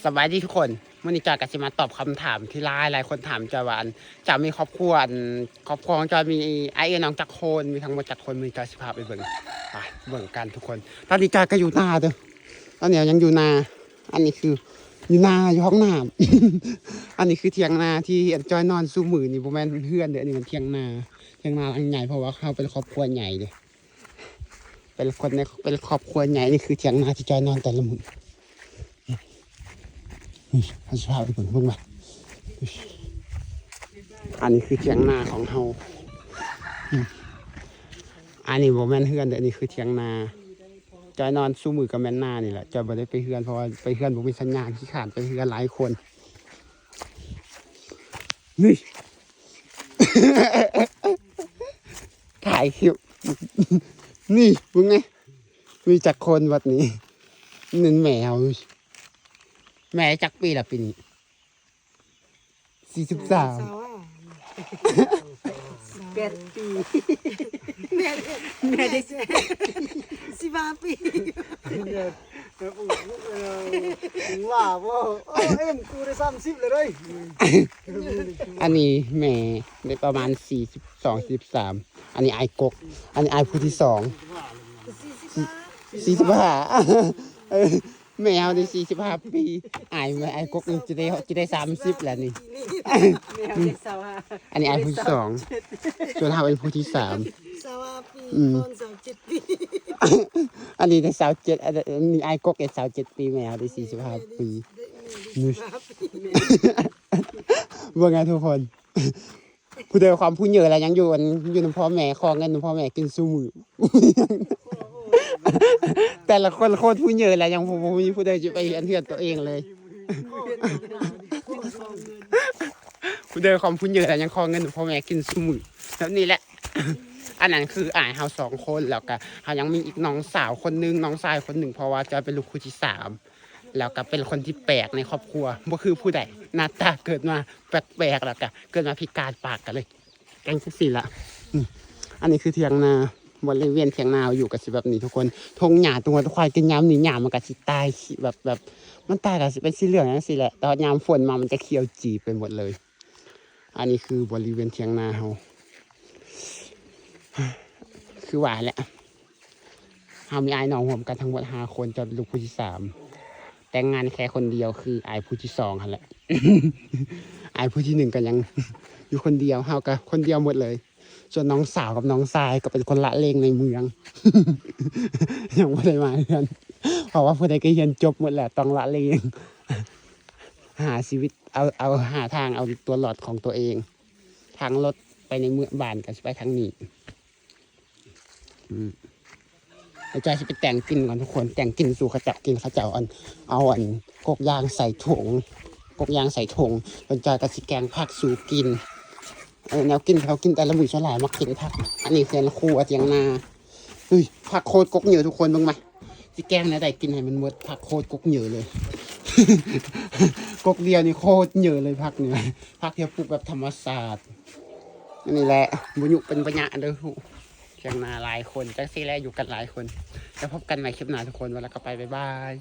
ສະບາຍດີທຸກຄົນ, ມື້ນີ້ຈອຍກໍຊິມາຕອບຄຳຖາມທີ່ຫຼາຍໆຄົນຖາມຈອຍວ່າ ອັນ ເຈົ້າມີຄອບຄົວ ອັນ ຄອບຄົວຂອງຈອຍມີອ້າຍເອື້ອຍນ້ອງຈັກຄົນ ມີທັງໝົດຈັກຄົນ? ມື້ນີ້ຈອຍຊິພາໄປເບິ່ງ ໄປເບິ່ງກັນທຸກຄົນ. ຕອນນີ້ຈອຍກໍຢູ່ນາເດີ້, ຕອນນີ້ຍັງຢູ່ນາ. ອັນນີ້ຄືຢູ່ນາ ຢູ່ຮ່ອງນ້ຳ. ອັນນີ້ຄືຖຽງນາທີ່ອັນຈອຍນອນຊຸມື້ນີ້ ບໍ່ແມ່ນເຮືອນເດີ້, ອັນນີ້ມັນຖຽງນາ, ຖຽງນາຫຼັງໃຫຍ່ ເພາະວ່າເຮົາເປັນຄອບຄົວໃຫຍ່ເດ້. ເປັນຄົນໃນ ເປັນຄອບຄົວໃຫຍ່. ນີ້ຄືຖຽງນາທີ່ຈອຍນອນແຕ່ລະມື້. ນີ້ ເຮົາຊິພາໄປເບິ່ງ ເບິ່ງມາ. ອັນນີ້ຄືຖຽງນາຂອງເຮົາ. ອັນນີ້ບໍ່ແມ່ນເຮືອນເດີ້, ອັນນີ້ຄືຖຽງນາ. ຈອຍນອນຊຸມື້ກໍແມ່ນນານີ້ແຫຼະ, ຈອຍບໍ່ໄດ້ໄປເຮືອນ ເພາະວ່າໄປເຮືອນບໍ່ມີສັນຍານ, ຂີ້ຄ້ານໄປເຮືອນຫຼາຍຄົນ. ນີ້ ຖ່າຍຄລິບ. ນີ້ເບິ່ງແດ່ ມີຈັກຄົນວັດນີ້? ແມ່ນແມ່ເຮົາ. ແມ່ຈັກປີລະປີນີ້? ສີ່ສິບສາມ. ແປດປີ. ແມ່ ແມ່ໄດ້ສິບຫ້າປີ. ແມ່ປູກລູກເອີຍ ຫຼ້າບໍ່? ເອີ ເອັມ ກູໄດ້ສາມສິບແລ້ວເດ້. ອັນນີ້ແມ່ໄດ້ປະມານສີ່ສິບສອງ ສີ່ສິບສາມ. ອັນນີ້ອ້າຍກົກ, ອັນນີ້ອ້າຍຜູ້ທີສອງ. ສີ່ສິບຫ້າ. ເອີ ແມ່ເຮົາໄດ້ສີ່ສິບຫ້າປີ, ອ້າຍ ອ້າຍກົກນີ້ຈະໄດ້ ຈະໄດ້ສາມສິບແລ້ວນີ້. ແມ່ເຮົາໄດ້ຊາວຫ້າ. ອັນນີ້ອ້າຍຜູ້ທີສອງ, ສ່ວນເຮົາເປັນຜູ້ທີສາມ. ຊາວຫ້າປີ ອືມ ກ່ອນຊາວເຈັດປີ. ອັນນີ້ໄດ້ຊາວເຈັດ, ອັນນີ້ອ້າຍກົກໄດ້ຊາວເຈັດປີ, ແມ່ເຮົາໄດ້ສີ່ສິບຫ້າປີ. ນີ້ ເບິ່ງໃຫ້ທຸກຄົນ. ຜູ້ໃດຄວາມຜູ້ໃຫຍ່ແລ້ວຍັງຢູ່ ອັນ ຢູ່ນຳພໍ່ແມ່ ຂໍເງິນນຳພໍ່ແມ່ກິນຊຸມື້. ແຕ່ລະຄົນໂຄດຜູ້ໃຫຍ່ແລ້ວ ຍັງບໍ່ ບໍ່ມີຜູ້ໃດຊິໄປເຮືອນ ເຮືອນຕົວເອງເລີຍ. ຜູ້ໃດຄວາມຜູ້ໃຫຍ່ແລ້ວ ຍັງຂໍເງິນນຳພໍ່ແມ່ກິນຊຸມື້ ແບບນີ້ແຫຼະ. ອັນນັ້ນຄືອ້າຍເຮົາສອງຄົນ, ແລ້ວກະເຮົາຍັງມີອີກນ້ອງສາວຄົນໜຶ່ງ ນ້ອງຊາຍຄົນໜຶ່ງ ເພາະວ່າຈອຍເປັນລູກຄົນທີສາມ. ແລ້ວກໍເປັນຄົນທີ່ແປກໃນຄອບຄົວ ບໍ່ຄືຜູ້ໃດ, ໜ້າຕາເກີດມາແປກໆ ແລ້ວກໍເກີດມາພິການປາກກັນເລີຍ ຈັ່ງຊີ້ລະ. ອືມ ອັນນີ້ຄືຖຽງນາ, ບໍລິເວນຖຽງນາຢູ່ກໍຊິແບບນີ້ທຸກຄົນ. ທົ່ງຫຍ້າຕົວຄວາຍກິນຍາມນີ້ ຫຍ້າມັນກໍຊິຕາຍ ແບບ ແບບມັນຕາຍກໍຊິເປັນສີເຫຼືອງຈັ່ງຊີ້ແຫຼະ, ແຕ່ວ່າຍາມຝົນມາມັນຈະຂຽວຈີໄປໝົດເລີຍ. ອັນນີ້ຄືບໍລິເວນຖຽງນາເຮົາ ຄືວ່າແຫຼະ. ເຮົາມີອ້າຍນ້ອງຮ່ວມກັນທັງໝົດຫ້າຄົນ, ຈອຍເປັນລູກຜູ້ທີສາມ. ແຕ່ງງານແຄ່ຄົນດຽວ ຄືອ້າຍຜູ້ທີສອງຫັ້ນແຫຼະ. ອ້າຍຜູ້ທີໜຶ່ງກໍຍັງຢູ່ຄົນດຽວ, ເຮົາກໍຄົນດຽວໝົດເລີຍ. ສ່ວນນ້ອງສາວກັບນ້ອງຊາຍກໍເປັນຄົນລະເລງໃນເມືອງ ຍັງບໍ່ໄດ້ມາເຮືອນ ເພາະວ່າຜູ້ໃດກໍຮຽນຈົບໝົດແລ້ວ ຕ້ອງລະເລງ ຫາຊີວິດ ເອົາ ເອົາ ຫາທາງເອົາຕົວລອດຂອງຕົວເອງ. ທາງລົດໄປໃນເມືອງບ້ານກໍຊິໄປທາງນີ້. ອືມ ແລ້ວຈອຍຊິໄປແຕ່ງກິນກ່ອນທຸກຄົນ, ແຕ່ງກິນສູ່ເຂົາເຈົ້າກິນ. ເຂົາເຈົ້າ ອັນ ເອົາ ອັນ ກົກຢາງໃສ່ຖົງ ກົກຢາງໃສ່ຖົງ, ແລ້ວຈອຍກໍຊິແກງຜັກສູ່ກິນ. ເອີ ແນວກິນເຂົາກິນແຕ່ລະມື້ສ່ວນຫຼາຍມັກກິນຜັກ. ອັນນີ້ເຮືອນຄົວຖຽງນາ. ເຮີ້ຍ ຜັກໂຄດກົກເຫຍື້ອທຸກຄົນ ເບິ່ງມາ. ຊິແກງແນວໃດກິນໃຫ້ມັນໝົດ, ຜັກໂຄດກົກເຫຍື້ອເລີຍ. ກົກດຽວນີ້ໂຄດເຫຍື້ອເລີຍຜັກນີ້, ຜັກທີ່ເຮົາປູກແບບທຳມະຊາດ. ອັນນີ້ແຫຼະ ບໍ່ຍຸເປັນໄປຍະເດີ້. ຖຽງນາຫຼາຍຄົນ ຈັ່ງຊີ້ແຫຼະ ຢູ່ກັນຫຼາຍຄົນ. ແລ້ວພົບກັນໃໝ່ຄລິບໜ້າທຸກຄົນ, ວ່າແລ້ວກໍໄປ ບາຍບາຍ.